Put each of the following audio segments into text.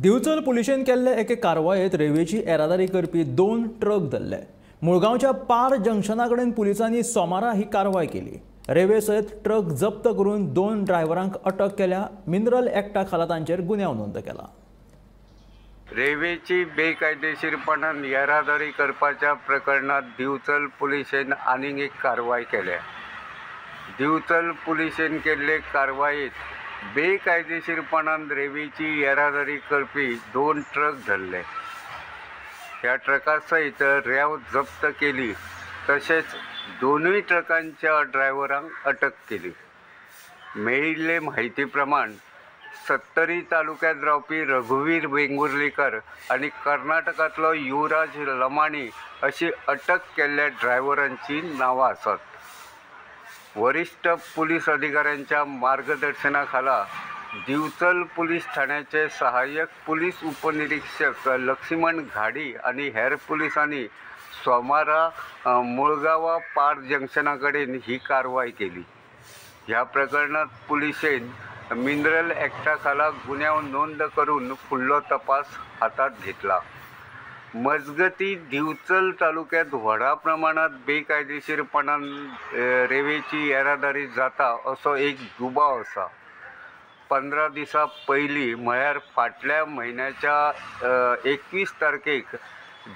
दिवचल पुलिशेन केल्ले एके कारवायेत रेंवेची येरादारी करपी 2 ट्रक धरले. मुळगांवच्या पार जंक्शना कडेन पुलिसांनी सोमारा ही कारवाय केली. रेंवे सयत ट्रक जप्त करून 2 ड्रायव्हरांक अटक केल्या. मिनरल एक्टा खाला तांचेर गुन्यांव नोंद केला. रेंवेची बेकायदेशीरपणान येरादारी करपाच्या प्रकरणात दिवचल पुलिशेन आनीक एक कारवाय केल्या. दिवचल पुलिशेन केल्ले कारवायेत बेकायदेशीरपणान रेंवेची येरादारी करपी 2 ट्रक धरले. ह्या ट्रका सयत रेंव जप्त केली, तशेंच 2 ट्रकांच्या ड्रायव्हरांक अटक केली. मेळिल्ले म्हायती प्रमाण सत्तरी तालुक्यात रावपी रघुवीर वेंगुर्लेकर आनी कर्नाटकांतलो युवराज लमाणी अशी अटक केल्ल्या ड्रायव्हरांची नांवां आसात. वरिष्ठ पुलीस अधिकाऱ्यांच्या मार्गदर्शनाखाला दिवचल पुलीस ठाण्याचे सहाय्यक पुलीस उपनिरीक्षक लक्ष्मण घाडी आनी हेर पुलिसांनी सोमारा मुळगांवा पार जंक्शना कडेन ही कारवाय केली. ह्या प्रकरणात पुलिशेन मिनरल एक्टा खाला गुन्यांव नोंद करून फुडलो तपास हातात घेतला. मजगती दिवचल तालुक्यात व्हडा प्रमाणात बेकायदेशीरपणान रेंवेची येरादारी जाता असो एक दुबाव आसा. 15 दिसां पयलीं म्हळ्यार फाटल्या म्हयन्याच्या 21 तारखेक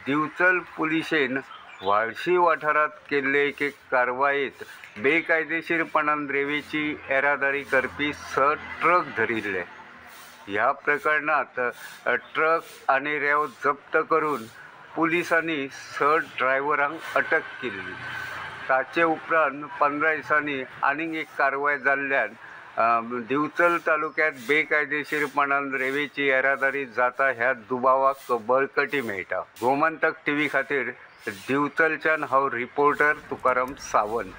दिवचल पुलिशेन व्हाळशी वाठारांत केल्ले एके कारवायेत बेकायदेशीरपणान रेंवेची येरादारी करपी 6 ट्रक धरिल्ले. ह्या प्रकरणात ट्रक आनी रेंव जप्त करून पुलिसांनी 6 ड्रायव्हरांक अटक केल्ली. ताचे उपरांत 15 दिसांनी आनीक एक कारवाय जाल्ल्यान दिवचल तालुक्यात बेकायदेशीरपणान रेंवेची येरादारी जाता ह्या दुबावाक बळकटी मेळटा. गोमंतक टीव्ही खातीर दिवचलच्यान हांव रिपोर्टर तुकाराम सावंत.